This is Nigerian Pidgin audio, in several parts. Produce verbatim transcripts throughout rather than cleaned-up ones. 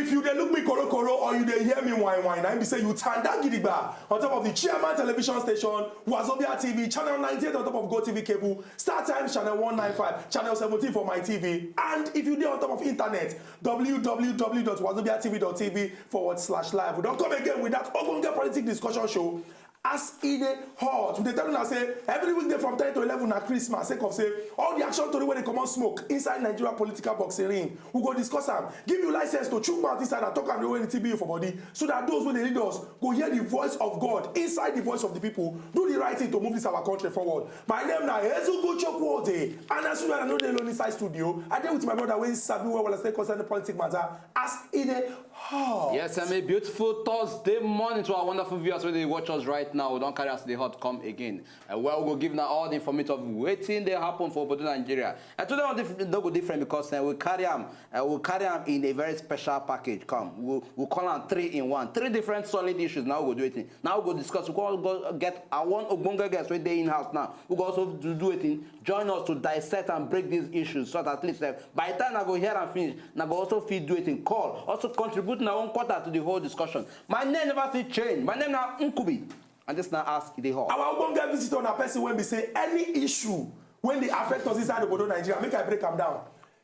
If you dey look me korokoro or you dey hear me whine whine, na im be say you tanda gidigba on top of the Chairman Television Station, Wazobia T V, channel ninety-eight on top of GoTV cable, Star Times channel one nine five, channel seventeen for my T V. And if you dey on top of internet, w w w dot wazobia t v dot t v forward slash live. We don come again with that ogbonge politic discussion show. As e dey hot, we dey tell una say every weekday from ten to eleven na Christmas, sake of say all the action tori wey dey comot smoke inside Nigeria political boxing ring, we go discuss am, give you license to chook mouth inside and talk am the way the thing be you for body, so that those wey dey lead us go hear the voice of God inside the voice of the people, do the right thing to move this our country forward. My name na Ezugbo Chukwuode, and as usual, I no dey alone inside studio. I dey with my brother wey sabi well well as take concern the politic matter. As e dey hot. Yes, and a beautiful Thursday morning to our wonderful viewers wey dey watch us right now. We don carry as e dey hot come again. Uh, well, we go give na all the information of wetin dey happen for obodo Nigeria. And today one dif- no go different because uh, we carry am, uh, we carry am in a very special package. Come, we we call am three in one, three different solid issues. Now we go do it. Now we go discuss. We go, go get our one ogbonge guest wey dey in house now. We go also do, do it. Join us to dissect and break these issues so that at least uh, by the time I go hear and finish, I go also fit do it in call. Also contribute na one quarter to the whole discussion. My name never fit change. My name na Nkubi. And this na ask e dey hot. Our ogbonge visitor na person wey be say any issue wey dey affect us inside obodo Nigeria, make I break am down.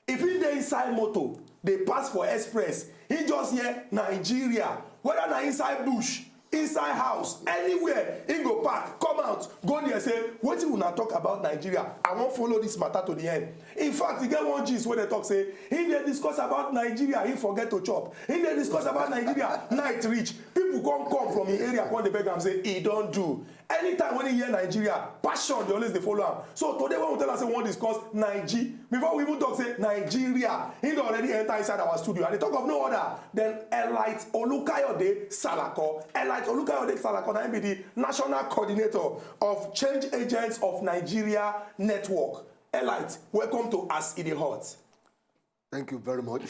If he dey inside motor, dey pass for express, he just hear Nigeria, whether na inside bush, inside house, anywhere, he go park, come out, go there say, "Wetin una talk about Nigeria? I wan follow this matter to the end." In fact, e get one gist wey dey talk say he dey discuss about Nigeria, he forget to chop. He dey discuss about Nigeria, night reach. People come come from him area, come dey beg am say e don do. Anytime when he hear Nigeria, passion dey always dey follow am. So today when we tell am say we wan discuss Naiji, before we even talk say Nigeria, he don already enter inside our studio. And the talk of no other than Elite Olukayode Salako. Elite Olukayode Salako na him be the national coordinator of Change Agents of Nigeria Network. Elite, welcome to As E Dey Hot. Thank you very much.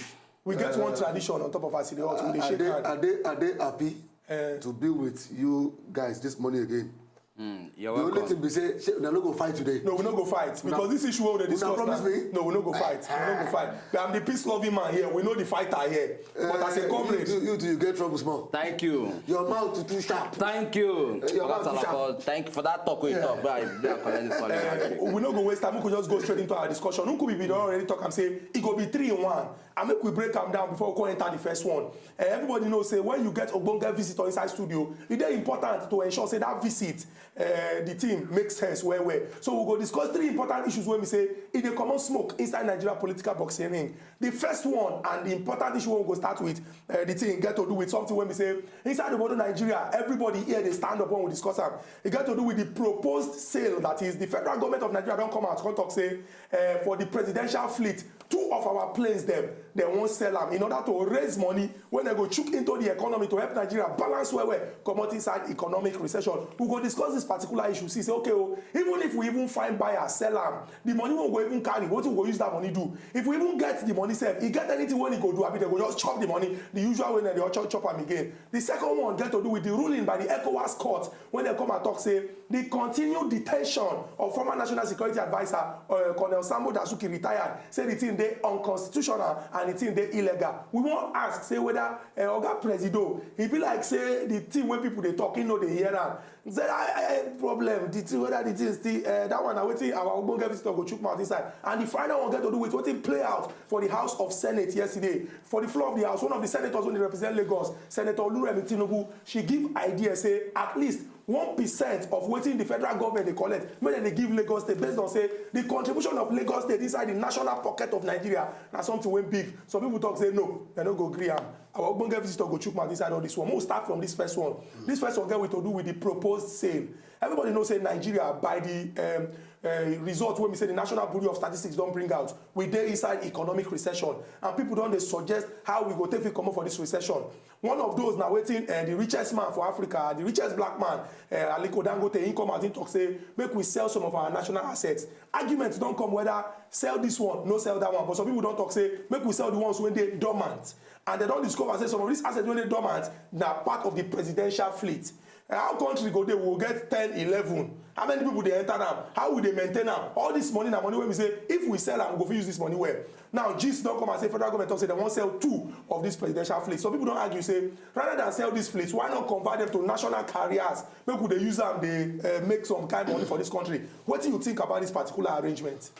We get one tradition on top of As E Dey Hot. We dey I shake dey, hand. I dey, I dey happy Eh. to be with you guys this morning again. Mm, you're The only welcome. Thing be say, say una no go fight today. No, we no go fight because this issue wey we dey discuss promise now. Me? No, we no go fight. We no go fight. But I'm the peace-loving man here. We know the fighter here. But as a Eh, comrade, you, you, you get trouble small. Thank you. Your mouth too, too sharp. Thank you. Your Oga mouth too sharp. Salako, thank you for that talk we talk. But I, I collect this one. we no go waste time. We could just go straight into our discussion. Nkubi bin don already talk am say e go be three in one. And make we break am down before we come enter the first one. Eh, everybody know say when you get ogbonge visitor inside studio, e dey important to ensure say that visit, eh, the thing make sense well well. So we go discuss three important issues wey be say e dey comot smoke inside Nigeria political boxing ring. The first one and the important issue wey we go start with, eh, the thing get to do with something wey be say inside the world of Nigeria, everybody here dey stand up when we discuss am. E get to do with the proposed sale, that is, the federal government of Nigeria don come out come talk say, eh, for the presidential fleet, two of our planes dem, dem wan sell am in order to raise money wey dem go chook into the economy to help Nigeria balance well well comot inside economic recession. We go discuss this particular issue, see say, okay o, even if we even find buyer, sell am, the money wey we go even carry, wetin we go use that money do? If we even get the money sef, e get anything wey e go do, abi dem go just chop the money the usual way dem dey chop chop am again? The second one get to do with the ruling by the ECOWAS court wey dem come and talk say the continued detention of former National Security Adviser, uh, Colonel Sambo Dasuki, retired, say the thing dey unconstitutional and the thing dey illegal. We wan ask say whether, uh, Oga Presido, e be like say the thing wey people dey talk, he no dey hear am. Say, "Ah, eh, problem, the thing, whether the thing still, eh, that one na wetin our ogbonge visitor go chook mouth inside." And the final one get to do with wetin play out for the House of Senate yesterday. For the floor of the House, one of the senators wey dey represent Lagos, Senator Oluremi Tinubu, she give idea say at least one percent of wetin the federal government dey collect, make dem dey give Lagos State, based on say the contribution of Lagos State inside the national pocket of Nigeria na something wey big. Some people talk say no, dem no go gree am. Our ogbonge visitor go chook mouth inside all this one. Make we start from this first one. This first one get with to do with the proposed sale. Everybody know say Nigeria, by the, um, uh, result wey be say the National Bureau of Statistics don bring out, we dey inside economic recession, and people don dey suggest how we go take fit comot for this recession. One of those na wetin, uh, the richest man for Africa, the richest black man, uh, Aliko Dangote, he come out, he talk say make we sell some of our national assets. Argument don come whether sell this one, no sell that one, but some people don talk say make we sell the ones wey dey dormant. And dem don discover say some of these assets wey dey dormant na part of the presidential fleet. How country go dey, we go get ten, eleven? How many people dey enter am? How we dey maintain am? All this money na money wey be say if we sell am, we go fit use this money well. Now, gist don come and say federal government talk say dem wan sell two of these presidential fleets. Some people don argue say rather than sell these fleets, why not convert them to national carriers? Make we dey use am dey, eh, make some kind money for this country. Wetin you think about this particular arrangement?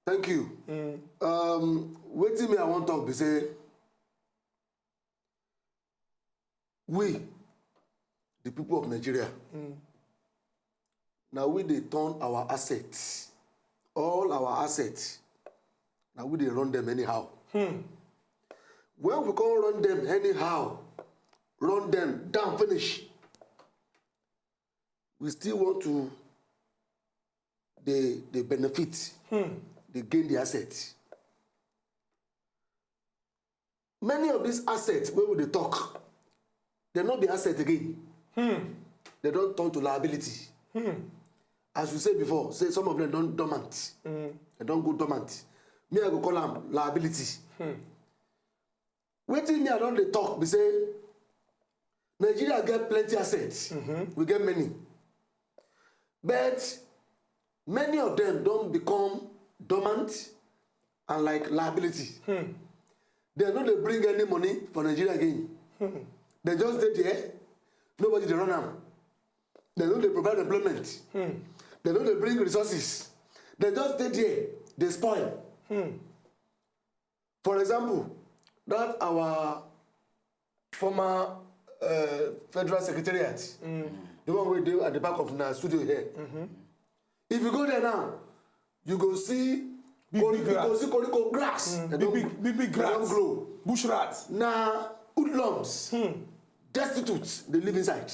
Thank you. Um, wetin me I wan talk be say we, the people of Nigeria, na we dey turn our assets, all our assets, na we dey run them anyhow. When we come run them anyhow, run them down finish, we still want to dey dey benefit, dey gain the asset. Many of these assets wey we dey talk, dem no be asset again. Dem don turn to liability. As we said before, say some of them don dormant. Dem don go dormant. Me, I go call am liability. Wetin me I don dey talk be say Nigeria get plenty assets. We get many. But many of them don become dormant and like liability. Dem no dey bring any money for Nigeria again. Dem just dey there, nobody dey run am. Dem no dey provide employment. Dem no dey bring resources. Dem just dey there, dey spoil. For example, that our former uh, federal secretariat, the one wey dey at the back of na studio here. If you go there now, you go see Big, kori- big you go grass. See koríko grass. Dem Big, don- big, big, big dem don grass. Grow. Bush rat. Na hoodlums, destitute, dey live inside.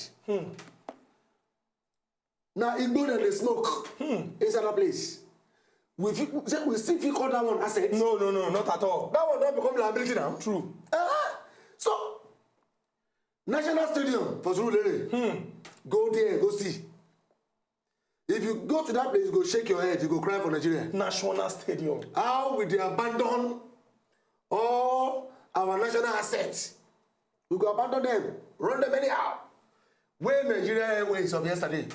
Na igbo dem dey smoke inside that place. We fit say we still fit call that one asset. No, no, no, not at all. That one don become liability now. True. So, National Stadium for Surulere, go there, go see. If you go to that place, you go shake your head, you go cry for Nigeria. National Stadium. How we dey abandon all our national assets? We go abandon them, run them anyhow. Wey Nigeria Airways of yesterday.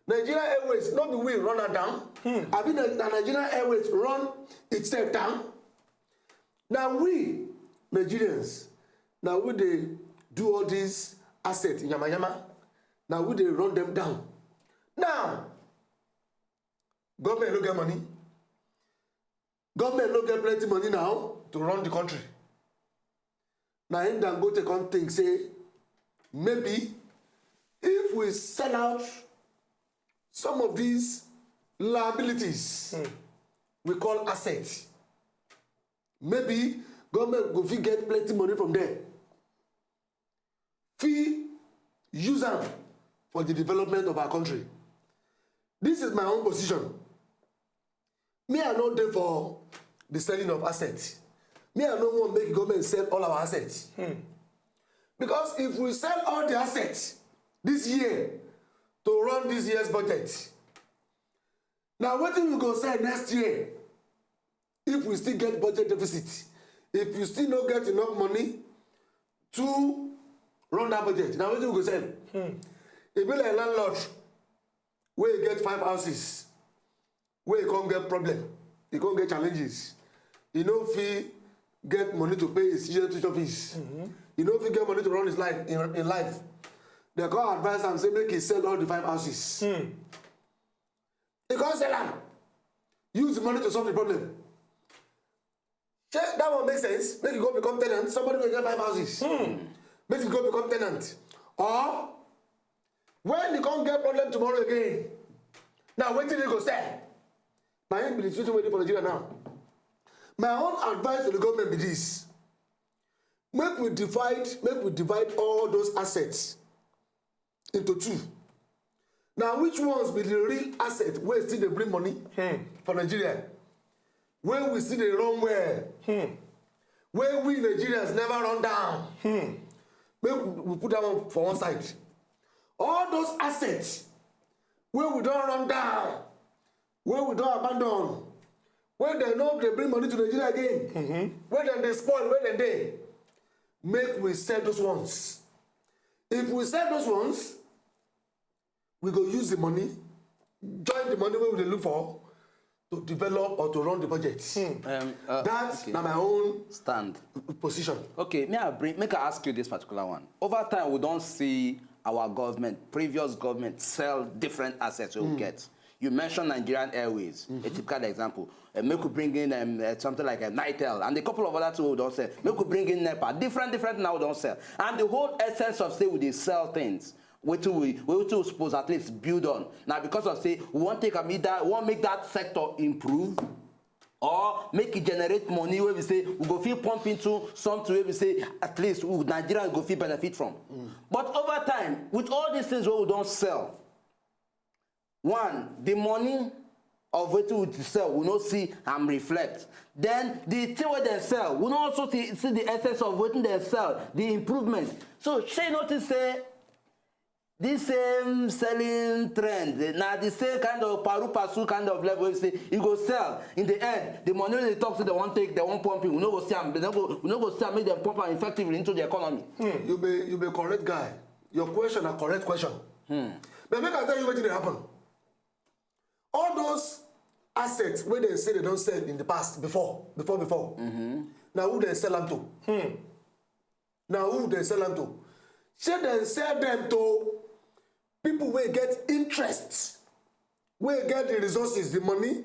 Nigeria Airways, no be we run am down. Abi na na Nigeria Airways run itself down? Na we Nigerians, na we dey do all these assets yamayama. Na we dey run them down. Now, government no get money. Government no get plenty money now to run the country. Na im Dangote come think say maybe if we sell out some of these liabilities we call assets, maybe government go fit get plenty money from there, fit use am for the development of our country. This is my own position. Me, I no dey for the selling of assets. Me, I no want make government sell all our assets. Because if we sell all the assets this year to run this year's budget, na wetin we go sell next year? If we still get budget deficit, if you still no get enough money to run that budget, na wetin we go sell? E be like landlord wey get five houses, wey come get problem, e come get challenges. E no fit get money to pay his children tuition fees. E no fit get money to run his life in, in life. Dem come advise am say make he sell all the five houses. E come sell am, use the money to solve the problem. Shey that one make sense? Make e go become tenant, somebody wey get five houses. Make e go become tenant. Or when e come get problem tomorrow again, na wetin e go sell? Na im be the situation wey dey for Nigeria now. My own advice to the government be this. Make we divide, make we divide all those assets into two. Na which ones be the real asset wey still dey bring money for Nigeria, wey we still dey run well, wey we Nigerians never run down? Make we we put that one for one side. All those assets wey we don run down, wey we don abandon, wey dem no dey bring money to Nigeria again, wey dem dey spoil, wey dem dey, make we sell those ones. If we sell those ones, we go use the money, join the money wey we dey look for to develop or to run the budget. Um, uh, That's okay. Na my own Stand. Position. Okay, may I bring, make I ask you this particular one. Over time, we don see our government, previous government, sell different assets we get. You mentioned Nigerian Airways, a typical example. Uh, make we bring in um, uh, something like a Nitel and a couple of other things we don sell. Make we bring in NEPA, different, different now we don sell. And the whole essence of say we dey sell things, wetin we wetin we suppose at least build on. Na because of say we wan take am either we wan make that sector improve or make e generate money wey be say we go fit pump into something wey be say at least we Nigerians go fit benefit from. But over time, with all these things wey we don sell, one, the money of wetin we sell, we no see am reflect. Then the thing wey dem sell, we no also see see the essence of wetin dem sell, the improvement. So shey you notice say this same selling trend na the same kind of paru pasu kind of level wey say e go sell in the end, the money wey dey talk say dem wan take, dem wan pump in, we no go see am, dem no go we no go see am make dem pump am effectively into the economy. You be you be correct guy. Your question na correct question. But make I tell you wetin dey happen. All those assets wey dem say dem don sell in the past, before before before, na who dem sell am to? Na who dem sell am to? Shey dem sell dem to people wey get interest, wey get the resources, the money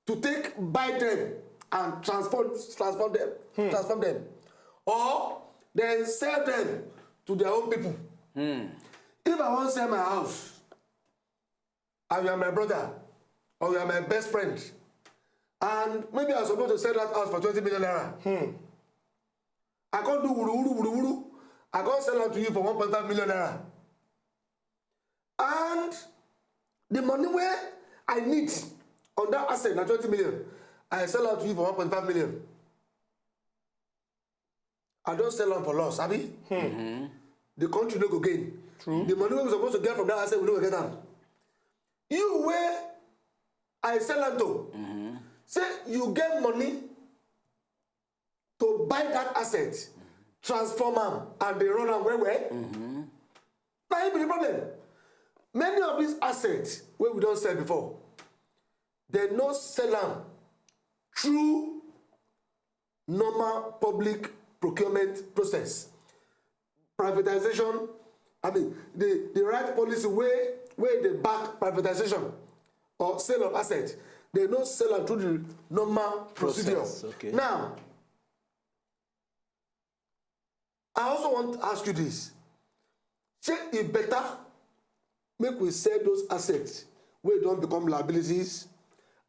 to take buy them and transform transform them, transform them, or dem sell them to their own people? If I wan sell my house and you are my brother or you are my best friend, and maybe I suppose to sell that house for twenty million naira, I come do wuru wuru wuru wuru, I come sell am to you for one point five million naira, and the money wey I need on that asset na twenty million, I sell am to you for one point five million. I don sell am for loss, abi? The country no go gain. True. The money wey we suppose to get from that asset, we no go get am. You wey I sell am to, say you get money to buy that asset, transform am, and dey run am well well. Na im be the problem. Many of these assets wey we don sell before, dem no sell am through normal public procurement process. Privatization, I mean, the the right policy wey wey dey back privatization or sale of asset, dem no sell am through the normal procedure. Process, okay. Now, I also want to ask you this. Shey e better make we sell those assets wey don become liabilities,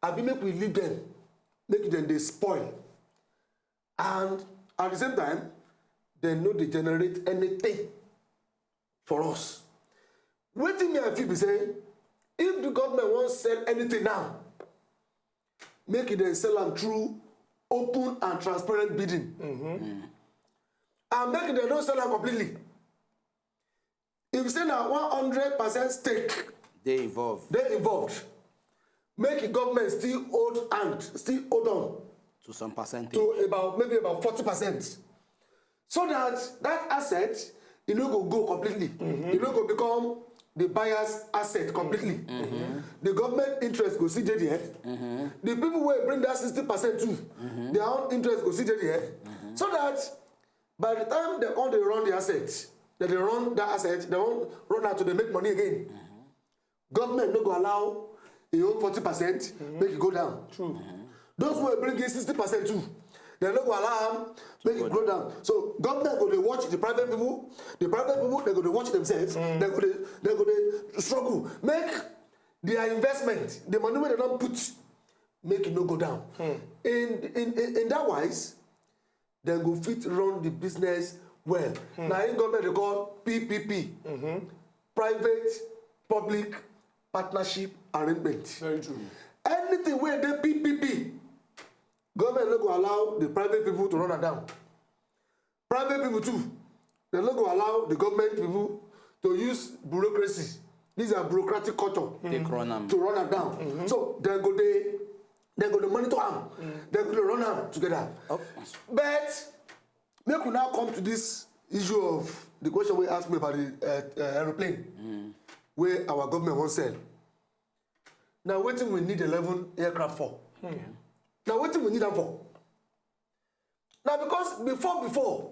abi make we leave them, make dem dey spoil, and at the same time, dem no dey generate anything for us? Wetin me I feel be say, if the government wan sell anything now, make e dey sell am through open and transparent bidding, and make dem no sell am completely. If say na one hundred percent stake Dey involved dey involved, make the government still hold hand, still hold on to some percentage. To about, maybe about forty percent, so that that asset, e no go go completely. E no go become the buyer's asset completely. The government interest go still dey there. The people wey bring that sixty percent too, their own interest go still dey there. So that by the time dem come dey run the asset, dem dey run that asset, dem wan run am to dey make money again. Government no go allow e own forty percent make e go down. True. Those wey bring in sixty percent too, dem no go allow am make e go down. So government go dey watch the private people. The private people, dem go dey watch themselves. Dem go dey dem go dey struggle make their investment, the money wey dem don put, make e no go down. In in in in that wise, dem go fit run the business well. Na im government dey call P P P, private public partnership arrangement. Very true. Anything wey dey P P P, government no go allow the private people to run am down. Private people too, dem no go allow the government people to use bureaucracy. These are bureaucratic culture. Take run am. To run am down. So dem go dey dem go dey monitor am. Dem go dey run am together. But make we now come to this issue of The question we ask me about the uh, uh, aeroplane wey our government wan sell. Na wetin we need eleven aircraft for? Na wetin we need am for? Na because before before,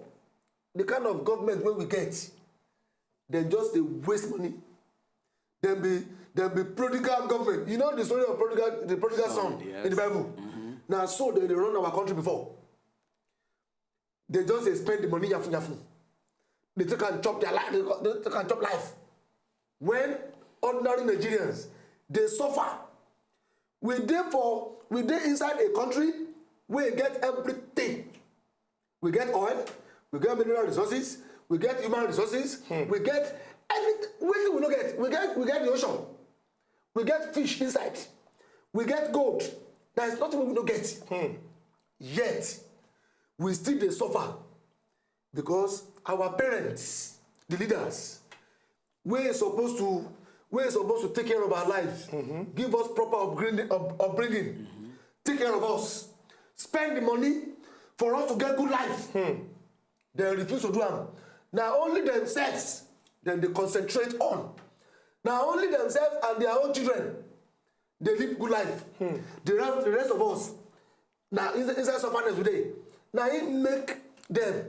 the kind of government wey we get, dem just dey waste money. Dem be dem be prodigal government. You know the story of prodigal the prodigal son in the Bible. Na so dem dey run our country before. They just dey spend the money yafun yafun. They take and chop their life. They take and chop life. When ordinary Nigerians dey suffer, we dey for we dey inside a country wey get everything. We get oil, we get mineral resources, we get human resources, we get everything. Wetin we no get? We get we get the ocean. We get fish inside. We get gold. There is nothing we no get. Yet, we still dey suffer because our parents, the leaders, wey suppose to wey suppose to take care of our lives, give us proper upbringing, up, upbringing, take care of us, spend the money for us to get good life. Dem refuse to do am. Na only themselves dem dey concentrate on. Na only themselves and their own children dey live good life. The rest the rest of us, na inside inside sufferness we dey. Na im make dem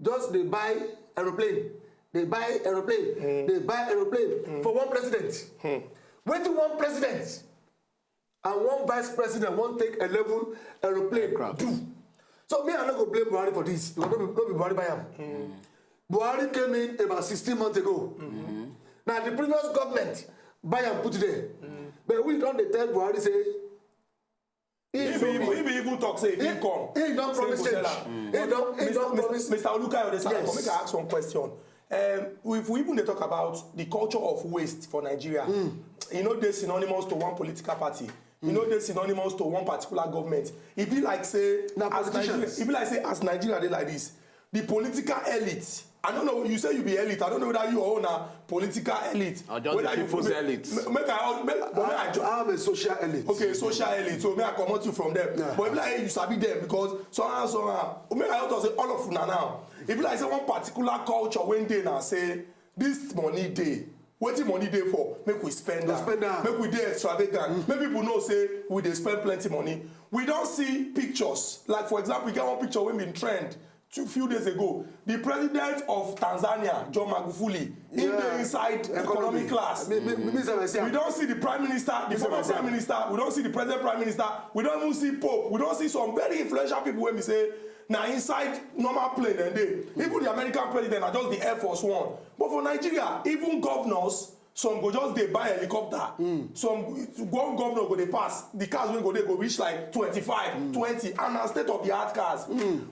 just dey buy aeroplane, dey buy aeroplane, dey buy aeroplane for one president. Wetin one president and one vice president wan take eleven aeroplane do? So me, I no go blame Buhari for this because no be no be Buhari buy am. Buhari came in about sixteen months ago. Na the previous government buy am put there. But we don dey tell Buhari say he He be even he be even talk say if he come, he don say promise go change. sell am. He don he don promise. Mister Olukayode, sir, Yes. Make I ask one question. Um, if we even dey talk about the culture of waste for Nigeria, e no dey synonymous to one political party. E no dey synonymous to one particular government. E be like say Na as Nigeria, politicians. E be like say as Nigeria dey like this, the political elite. I don't know. You say you be elite. I don't know whether you or na political elite. Or just Whether the you people's make- elite. ma- Make I make, but make I ju- I am a social elite. Okay, social elite. So may I comot you from them. Yeah. But if like you sabi them because somehow somehow, make I talk say all of una now. If like say one particular culture when dey na say this money dey, wetin money dey for? Make we spend am. Spend am. Make we dey extravagant. Make people know say we dey spend plenty money. We don see pictures. Like for example, we get one picture wey bin trend two few days ago. The president of Tanzania, John Magufuli, he Yeah. dey inside economy class. Me, me, me, me, me, me, We don see the prime minister, the former Mister prime minister. We don see the present prime minister. We don even see pope. We don see some very influential people wey be say na inside normal plane dem dey. Even the American president na just the Air Force One. But for Nigeria, even governors, some go just dey buy helicopter. Some one governor go dey pass, the cars wey go dey go reach like twenty-five, twenty, and na state of the art cars.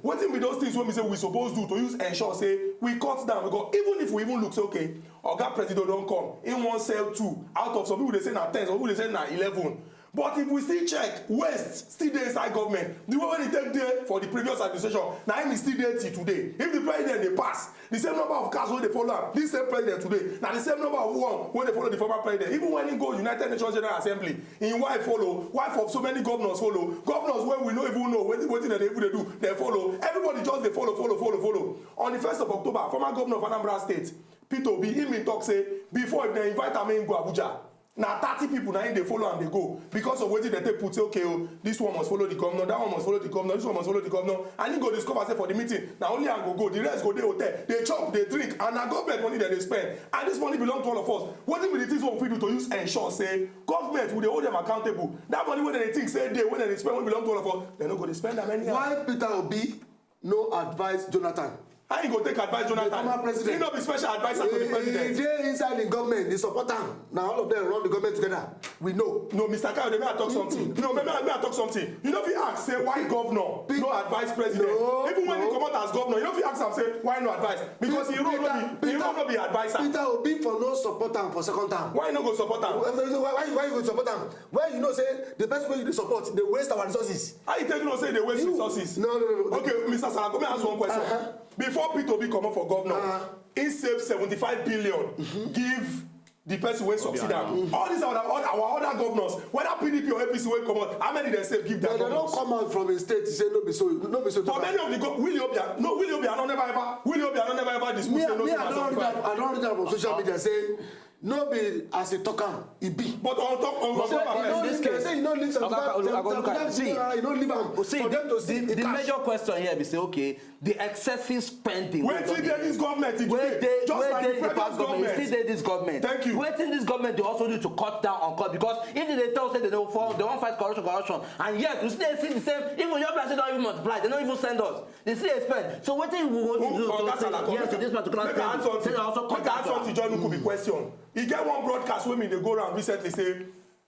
Wetin be those things wey be say we suppose do to use ensure say we cut down? Because even if we even look say, okay, oga president don come, he wan sell two out of, some people dey say na ten, some people dey say na eleven. But if we still check, waste still dey inside government. The way wey e take dey for the previous administration, na im e still dey till today. If the president dey pass, the same number of cars wey dey follow am, this same president today, na the same number of one wey dey follow the former president. Even when he go United Nations General Assembly, him wife follow, wife of so many governors follow, governors wey we no even know wetin wetin dem dey even dey do, dem follow. Everybody just dey follow, follow, follow, follow. On the first of October, former governor of Anambra State, Peter Obi, he bin talk say before, if dem invite am make him go Abuja, na thirty people na him dey follow am dey go because of wetin dem take put say, okay o, this one must follow the governor, that one must follow the governor, this one must follow the governor, and he go discover say for the meeting na only am go go, the rest go dey hotel, dey chop, dey drink, and na government money dem dey spend, and this money belong to all of us. Wetin be the things wey we fit do to use ensure say government, we dey hold them accountable? That money wey dem dey think say dey, wey dem dey spend, wey belong to all of us, dem no go dey spend am anyhow. Why Peter Obi no advise Jonathan? How he go take advise Jonathan? The former president. He no be special adviser to the He president. Dey inside the government, he support am. Na all of them run the government together. We know. No, Mister Kayode, may I talk something? No, may, may, may I talk something? You no fit ask say why governor no advise president. No, Even when he no. comot as governor, you no fit ask am say why no advice, because he role no be he role no be adviser. Peter Obi for no support am for second term. Why he no go support am? Why why why you go support am? Why you know say the person wey you dey support dey waste our resources? How you take know say they waste You- resources? No, no, no, no. Okay, Mister Salako, may I ask one question? Uh-huh. Before Peter Obi comot for governor, Uh-huh. he save seventy-five billion give The person wey succeed am. All these our, our other governors, whether P D P or A P C wey comot, how many dem save give their governors? But dem don come out from a state to say no be so, no be so. For many of the go Willie Obiano, no, Willie Obiano never ever, Willie Obiano never ever dispute say no. Me, I don read am, I don read am on social media say no be as e talk am e be. But on top, on top of this case, say you no leave seventy-five billion naira, you no leave am for them to see the cash. The major question here be say, okay, the excessive spending wey don dey, wetin dey this government today, just like the previous government, still dey this government. Thank you. Wetin this government dey also do to cut down on cost? Because if dem dey tell say dem dey wan fight corruption, corruption, and yet we still dey see the same. Even your blessing don even multiply, dem no even send us. Dem still dey spend. So wetin we go do to say yes to this particular spending? Say dem also cut down. Make I answer to John Ukubi question. E get one broadcast wey me dey go round recently say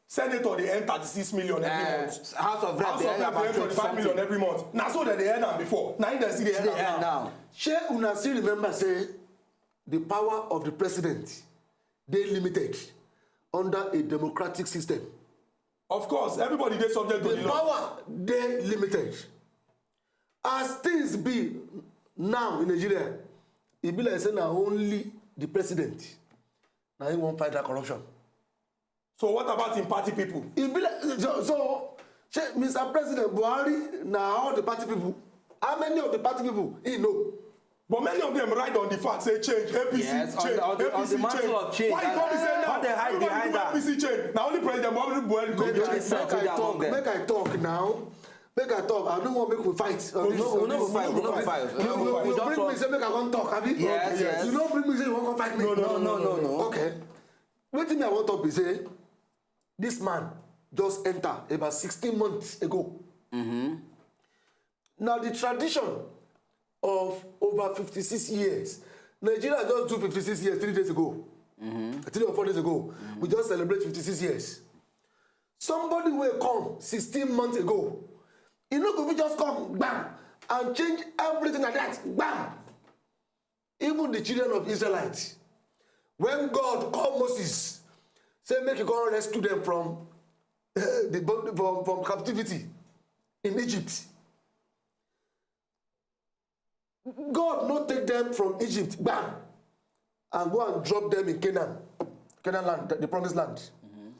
senator dey earn thirty-six million every month. House of Rep dey earn about twenty something. House of Rep dey earn twenty-five million every month. Na so dem dey earn am before. Na im dem still dey earn am now. Shey una still remember say the power of the president dey limited under a democratic system? Of course, everybody dey subject to the law. The power dey limited. As things be now in Nigeria, e be like say na only the president na him wan fight that corruption. So what about im party people? E be like, so, so shey Mister President Buhari na all the party people? How many of the party people he know? But many of them ride on the fact say change, A P C change, A P C change. Yes, on the, on the, on the mantle of change. Why you come be say now? How they hide behind that? A P C change. Na only President Muhammadu Buhari go be change. Make I talk, make I talk now. Make I talk. I don't want make we fight on this. No, we no go fight. We no go fight. We no go fight. You bring me say make I come talk, abi? Yes, yes. You no bring me say you wan come fight me. No, no, no, no, no. Okay. Wetin me I wan talk be say this man just enter about sixteen months ago. Mm-hmm. Now the tradition of over fifty-six years, Nigeria just do fifty-six years three days ago. Mm-hmm. Three or four days ago, mm-hmm, we just celebrate fifty-six years. Somebody wey come sixteen months ago, e no go fit just come, bam, and change everything like that, bam. Even the children of Israelites, when God called Moses, say make he go rescue them from, eh, the bo-, from, from captivity in Egypt. God no take them from Egypt, bam, and go and drop them in Canaan, Canaan land, the, the promised land. Mm-hmm.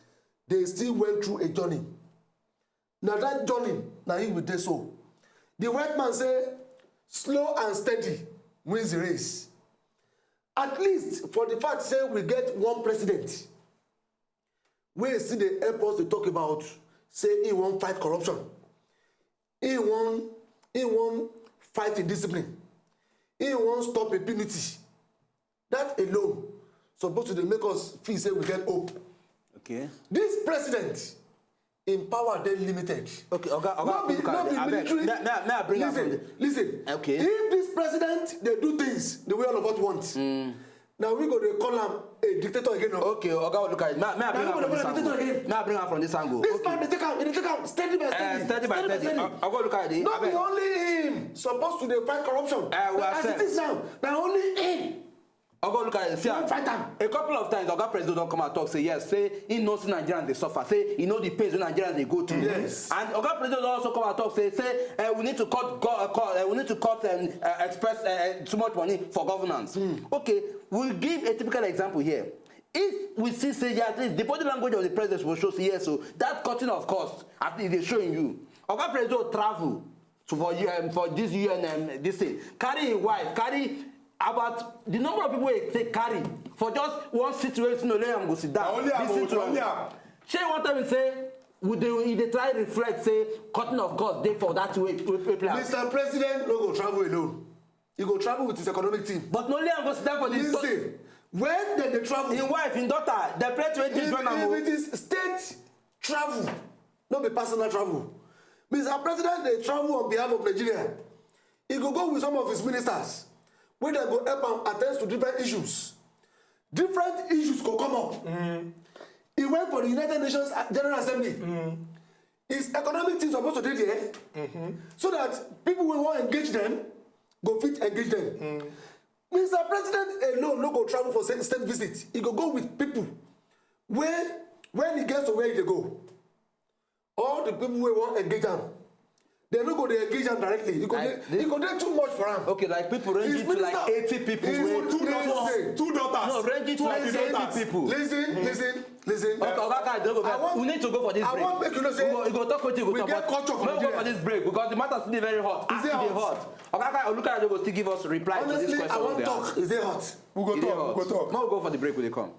They still went through a journey. Na that journey, na him we dey so. The white man say, slow and steady wins the race. At least for the fact say we get one president wey still dey help us to talk about say he wan fight corruption, he wan, he wan fight indiscipline, he wan stop impunity. That alone suppose to dey make us feel say we get hope. Okay. This president, im power dey limited. Okay, Oga, Oga, no be, no be military. May, may, may I bring am from the... Listen, listen. Okay. If this president dey do things the way all of us want, mm, na we go dey call am a dictator again. Okay, Oga, look at it. May, may I bring am from this angle? May I bring am from this angle? This man dey take am, dey take am steady by steady. Eh, steady by steady. Oga, look at it. No be only him suppose to dey fight corruption. Eh, we accept. As it is now, na only him. Oga, look at it. See, a couple of times, Oga President don come out talk say yes, say he know say Nigerians dey suffer, say he know the pains wey Nigerians dey go through. Yes. And Oga President don also come out talk say, say, eh, we need to cut go, uh, cut, eh, we need to cut, um, uh, express, uh, uh, too much money for governance. Hmm. Okay, we give a typical example here. If we see say, yeah, at least the body language of the president will show say yes, so that cutting of cost, at least dey showing you. Oga President travel to, for U N, for this U N, um, this thing. Carry him wife, carry about the number of people he take carry for just one city wey no let am go sit down. Na only am o, na only am. Shey you wan tell me say we dey, e dey try reflect say cutting of cost dey for that way, way, way play out? Mister President no go travel alone. He go travel with his economic team. But na only am go sit down for the... Listen, when dem dey travel, him wife, him daughter, dem play twenty, join am o. If it is state travel, no be personal travel. Mister President dey travel on behalf of Nigeria. He go go with some of his ministers, wey dem go help am attend to different issues. Different issues go come up. Mm. He went for the United Nations General Assembly. Mm. His economic team suppose to dey there, mm-hmm, so that people wey wan engage them go fit engage them. Mm. Mister President alone no go travel for state, state visit. He go go with people wey, when he gets to where he dey go, all the people wey wan engage am, Dem no go dey engage am directly. E go dey, e go dey too much for am. Okay, like, people ranging to, like, eighty people. Two daughters. Two daughters. No, ranging to, like, eighty people. Listen, listen, listen. Okay, Oga Kai, don't go back. We need to go for this break. I want make you know say we go, we go talk wetin we go talk, but make we go for this break because the matter still dey very hot. As e dey hot. Oga Kai, Oluka no go still give us reply to this question. Honestly, I wan talk. Is it hot? We go talk. We go talk. Make we go for the break, we dey come.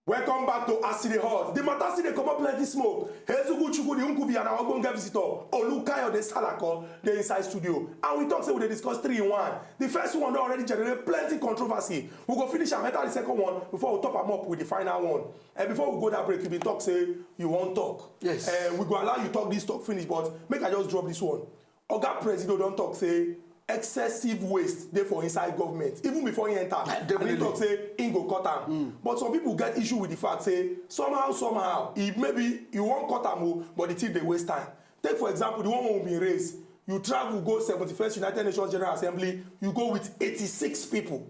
Welcome back to As E Dey Hot. The matter still dey comot plenty smoke. Ezekwesili Chukwudi Nkubi and our ogbonge visitor, Olukayode Salako, dey inside studio. And we talk say we dey discuss three in one. The first one don already generate plenty controversy. We go finish am, enter the second one before we top am up with the final one. And before we go that break, you been talk say you wan talk. Yes. Eh, we go allow you talk this talk finish, but make I just drop this one. Oga Presido don talk say excessive waste dey for inside government, even before he enter. And he talk say he go cut am. But some people get issue with the fact say somehow, somehow, e maybe you wan cut am o, but the thing dey waste time. Take for example, the one wey we bin raise, you travel go seventy-first United Nations General Assembly, you go with eighty-six people.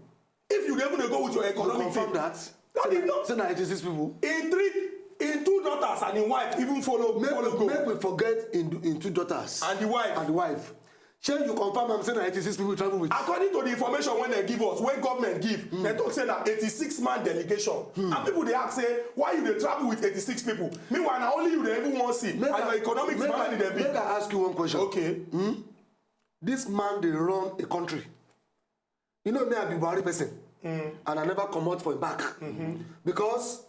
If you dey even dey go with your economic team, that is not say na eighty-six people. In three, in two daughters and in wife even follow, follow go. Make we forget in, in two daughters and the wife. And the wife. Shey you confirm am say na eighty-six people you travel with? According to the information wey dem give us, wey government give, dem talk say na eighty-six man delegation. And people dey ask say, why you dey travel with eighty-six people? Meanwhile, na only you dem even wan see. Make I, your economic make I, man dem be. Make I ask you one question. Okay. This man dey run a country. You know me, I be Buhari person, and I never comot for him back. Because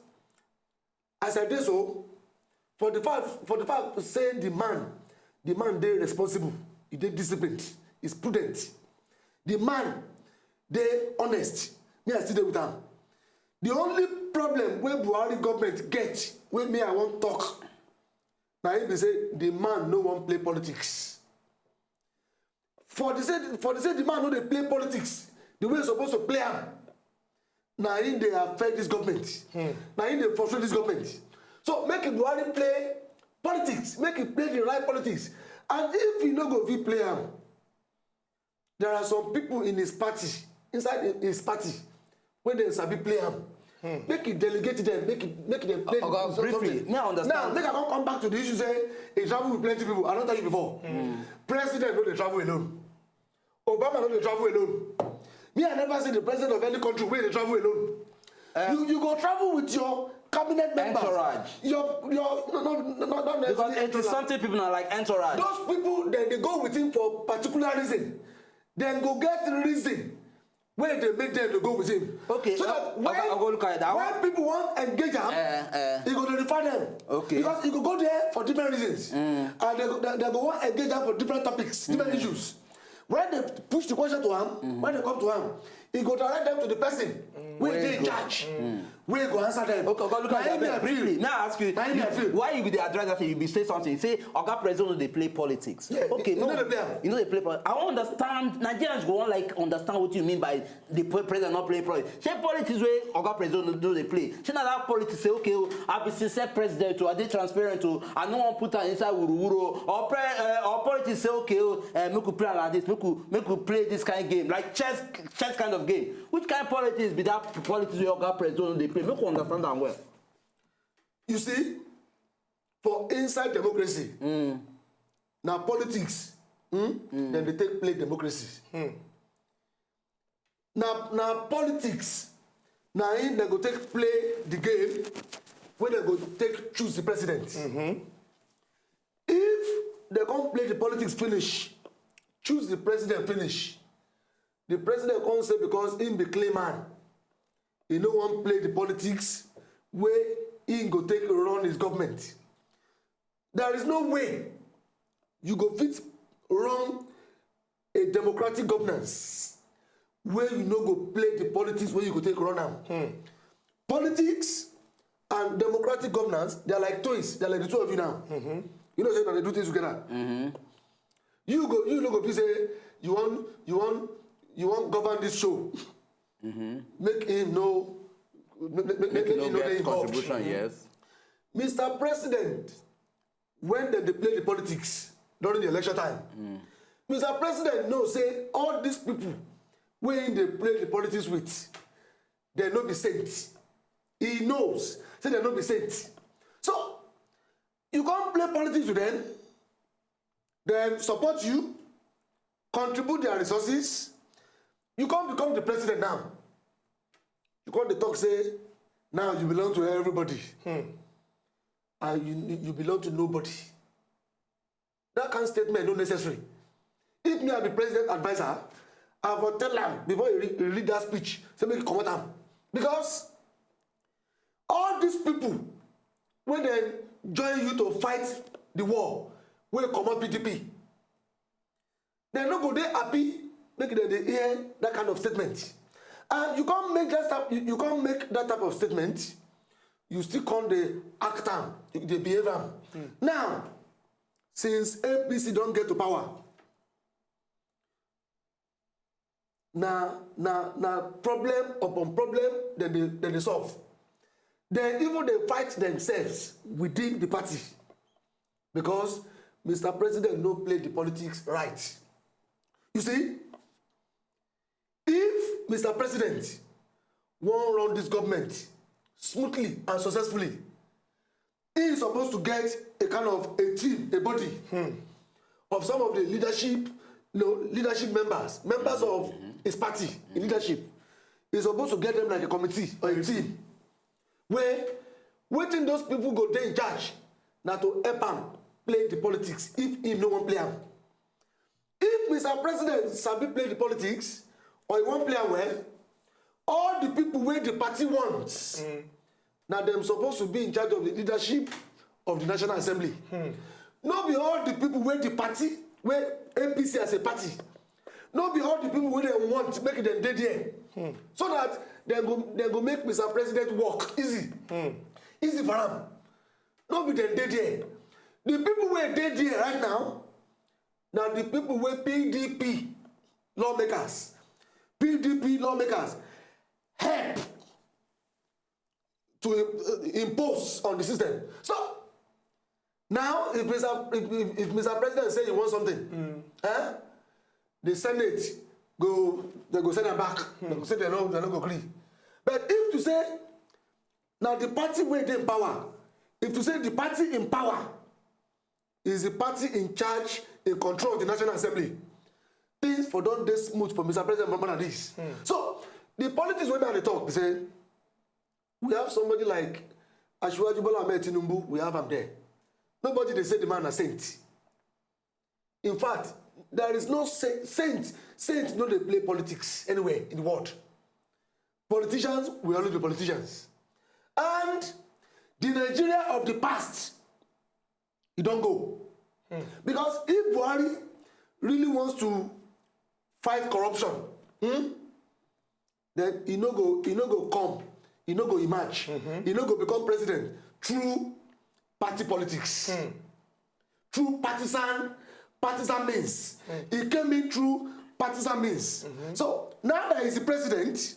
as I dey so, for the fact, for the fact say the man, the man dey responsible, he dey disciplined, he's prudent. The man dey honest. Me, I still dey with am. The only problem wey Buhari government get, wey me I wan talk, na him be say the man no wan play politics. For the say, for the say the man no dey play politics the way he suppose to play am, na him dey affect this government. Na him dey frustrate this government. So make Buhari play politics, make he play the right politics. And if he no go fit play am, there are some people in his party, inside his party, wey dem sabi play am. Make he delegate them, make he, make them play. Oga, briefly, me I understand. Now, make I come, come back to the issue say he travel with plenty people. I don tell you before. President no dey travel alone. Obama no dey travel alone. Me, I never see the president of any country wey dey travel alone. You, you go travel with your cabinet members. Entourage. Your, your, no, no, no, no, not necessarily entourage. Because eighty something people na like entourage. Those people, dem dey go with him for particular reason. Dem go get reason wey dey make dem dey go with him. Okay, so that when, when people wan engage am, he go dey refer them. Okay. Because he go go there for different reasons. And they go, they, they go wan engage am for different topics, different issues. When they push the question to am, when they come to am, he go direct them to the person wey dey in charge, wey go answer them. Okay, Oga Oluka, briefly, may I ask you, why you be the advisor, you be say something, say Oga President no dey play politics? Okay, no, you no dey play politics. I wan understand, Nigerians go wan, like, understand what you mean by the president not playing politics. Say politics wey Oga President no dey play. Say na that politics say, okay, I be sincere president o, I dey transparent o, I no wan put am inside wuruwuru o. Or politics say, okay, make we play am like this, make we, make we play this kind game, like chess, chess kind of game. Which kind politics be that politics wey Oga President no dey play? Make we understand am well. You see, for inside democracy, na politics dem dey take play democracy. Na, na politics, na im dem go take play the game wey dem go take choose the president. If dem come play the politics finish, choose the president finish, the president come say because him be clean man, he no wan play the politics wey he go take run his government. There is no way you go fit run a democratic governance wey you no go play the politics wey you go take run am. Politics and democratic governance, they are like twins. They are like the two of you now. You know say na dey do things together. You go, you no go fit say you wan, you wan, you wan govern this show. Make him no, make, make, make, make him no get contribution. Yes. Mister President, when dem dey play the politics, during the election time. Mister President know say all these people wey him dey play the politics with, dem no be saints. He knows say dem no be saints. So you come play politics with them, dem support you, contribute their resources, you come become the president now. You come dey talk say now you belong to everybody, and you, you belong to nobody. That kind statement no necessary. If me I be president adviser, I for tell am before he re-, he read that speech, say make he comot am. Because all these people wey dem join you to fight the war, wey comot P D P, dem no go dey happy make dem dey hear that kind of statement. And you come make that type, you, you come make that type of statement, you still come dey act am, you dey behave am. Now, since A P C don get to power, na, na, na problem upon problem dem dey, dem dey solve. Dem even dey fight themselves within the party because Mister President no play the politics right. You see, if Mister President wan run this government smoothly and successfully, he is supposed to get a kind of a team, a body of some of the leadership, you know, leadership members, members of his party in leadership. He's supposed to get them like a committee or a team where wetin those people go dey in charge na to help am play the politics if he no wan play am. If Mister President sabi play the politics or he wan play am well, all the people wey the party wants, na dem suppose to be in charge of the leadership of the National Assembly. No be all the people wey the party, wey A P C as a party, no be all the people wey dem want make dem dey there, so that dem go, dem go make Mister President work easy, easy for am. No be dem dey there. The people wey dey there right now na the people wey P D P lawmakers, P D P lawmakers help to im-, uh, impose on the system. So now, if Mister, if, if, if Mister President say he want something, eh, the Senate go, they go send am back. They go say they no, they no go agree. But if to say na the party wey dey in power, if to say the party in power is the party in charge, in control of the National Assembly, things for don dey smooth for Mister President more than this. So the politics wey me I dey talk be say we have somebody like Asiwaju Bola Ahmed Tinubu, we have am there. Nobody dey say the man na saint. In fact, there is no sa-, saint, saint no dey play politics anywhere in the world. Politicians will always be politicians. And the Nigeria of the past, e don go. Because if Buhari really wants to fight corruption, then he no go, he no go come, he no go emerge, he no go become president through party politics, through partisan, partisan means. He came in through partisan means. So now that he's the president,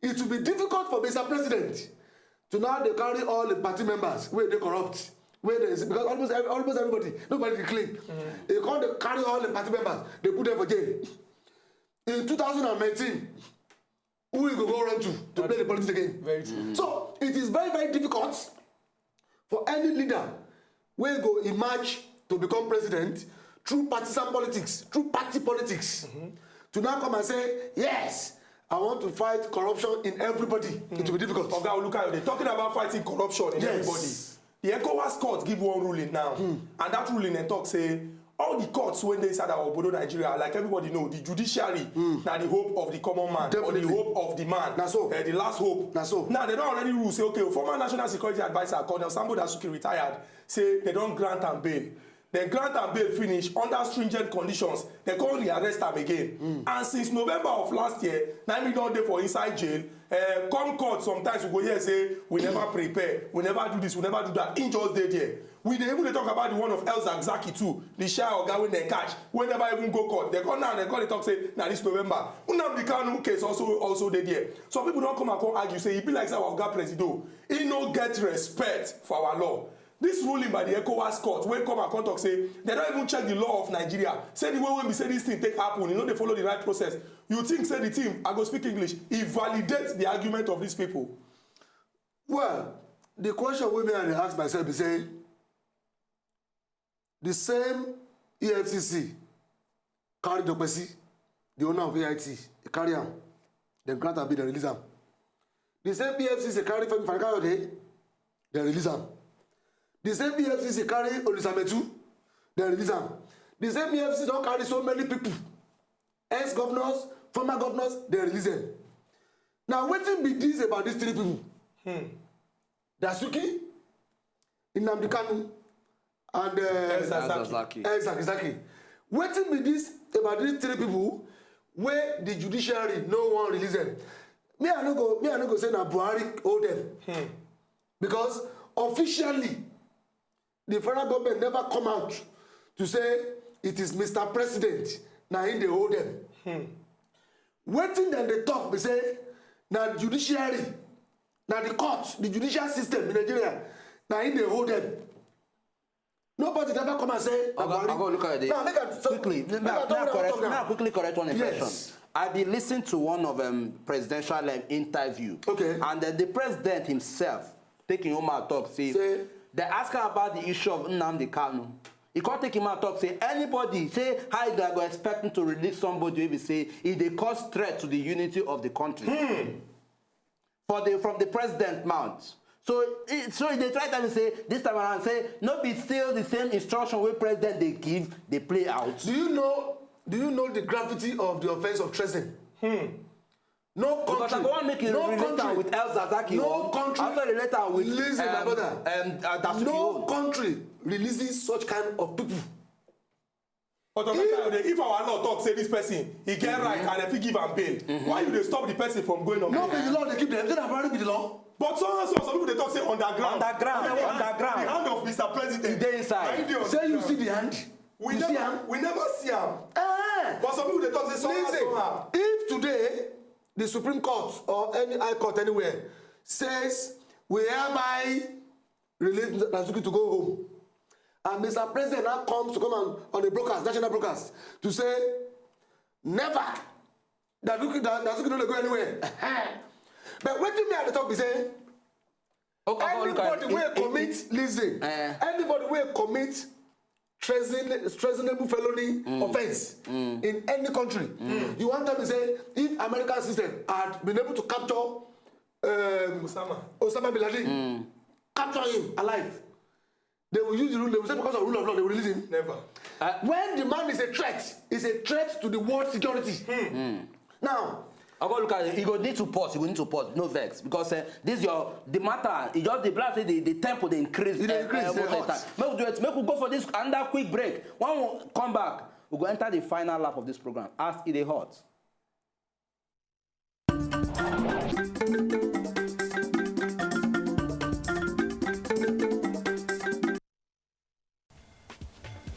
it will be difficult for Mister President to now dey carry all the party members wey dey corrupt, wey dey, because almost every-, almost everybody, nobody dey clean. He come dey carry all the party members, dey put them for jail. In two thousand and nineteen, who he go go run to to play the politics again? Very true. So it is very, very difficult for any leader wey go emerge to become president through partisan politics, through party politics, to now come and say, "Yes, I want to fight corruption in everybody." It will be difficult. Oga Olukayo, they talking about fighting corruption in everybody. Yes. The ECOWAS court give one ruling now, and that ruling dem talk say all the courts wey dey inside our obodo Nigeria, like everybody know, the judiciary na the hope of the common man, or the hope of the man, na so, eh, the last hope. Na so. Now they don already rule say, okay, former National Security Adviser Colonel Sambo Dasuki, retired, say they don grant am bail. Dem grant am bail finish under stringent conditions. Dem come rearrest am again. And since November of last year, na him don dey for inside jail. Eh, come court, sometimes we go hear say we never prepare, we never do this, we never do that. He just dey there. We dey even dey talk about the one of El Zakzaky too, the shy oga wey dem catch, wey never even go court. Dem come now, dem come dey talk say na this November. Nnamdi Kanu case also, also dey there. Some people don come and come argue say e be like say our oga Presido, he no get respect for our law. This ruling by the ECOWAS court wey come and come talk say they don't even check the law of Nigeria, say the way wey be say this thing take happen, e no dey follow the right process. You think say the thing, I go speak English, e validate the argument of these people? Well, the question wey me I dey ask myself be say the same E F C C carry Dokpesi, the owner of A I T, they carry am, dem grant am bail, dem release am. The same E F C C carry Femi Fani-Kayode, dem release am. The same E F C C carry Olisa Metuh, dem release am. The same E F C C don carry so many people, ex-governors, former governors, dem release dem. Now wetin be this about these three people? Dasuki, Nnamdi Kanu, and uh, Elzazaki. Zazaki. Exactly, exactly. Wetin be this about these three people wey the judiciary no wan release them? Me I no go, me I no go say na Buhari hold them, because officially the federal government never come out to say it is Mister President na him dey hold them. Wetin dem dey talk be say na judiciary, na the court, the judicial system in Nigeria na him dey hold them. Nobody never come and say na Oga, Buhari. Oga Olukayode, Now, make I talk- quickly, may make I I, talk may I what I correct, talk may I now. Quickly correct one impression. Yes. I be listening to one of um, presidential um, interview, Okay. And uh, the president himself taking him out talk say, Say- they ask him about the issue of Nnamdi Kanu. He can't take him out talk say anybody say how you go expect him to release somebody if he say if they cause threat to the unity of the country. For the from the president mouth. So it, so they try to say this time around say no be still the same instruction wey president dey give dey play out. Do you know? Do you know the gravity of the offense of treason? No country. Because I go wan make you no relate am country, with El Zazaki no own. Country. Also relate am with Listen, my um, brother. Um, uh, Dasuki No own. Country releases such kind of people. But Oga Kayode, if our law talk say this person, he get right and if he give am bail, why you dey stop the person from going on No bail? Be the law they keep them. Is that Buhari be the law? But some some some people dey talk say underground. Underground, Say the underground. hand of Mister President. E dey inside. Na him dey on Say you the see ground. The hand. We You see never am. We never see am. Eh. But some people dey talk say somehow Listen, somehow. If today the Supreme Court or any high court anywhere says we hereby release Dasuki to go home, and Mister President now comes to come on, on a broadcast, national broadcast, to say never, Dasuki, Dasuki no dey go anywhere. But wetin me I dey talk be say Okay, okay, anybody okay. wey It- it- commit listen Eh. Anybody wey commit treason treasonable felony offence in any country, you wan tell me say if American system had been able to capture um, Osama. Osama bin Laden, capture him alive, they will use the rule, they will say because of rule of law they will release him. Never. When the man is a threat, is a threat to the world security. Now, Oga Olukayode, you go need to pause. You go need to pause. No vex because uh, this your the matter. E just dey black say the, the tempo dey increase. E dey uh, increase, uh, dey most of the hot. Time. Make we do it. Make we go for this under quick break. When we come back, we go enter the final lap of this program. As e dey hot.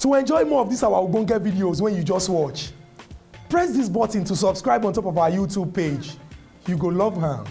To enjoy more of these our ogbonge videos wey you just watch, press this button to subscribe on top of our YouTube page. You go love am.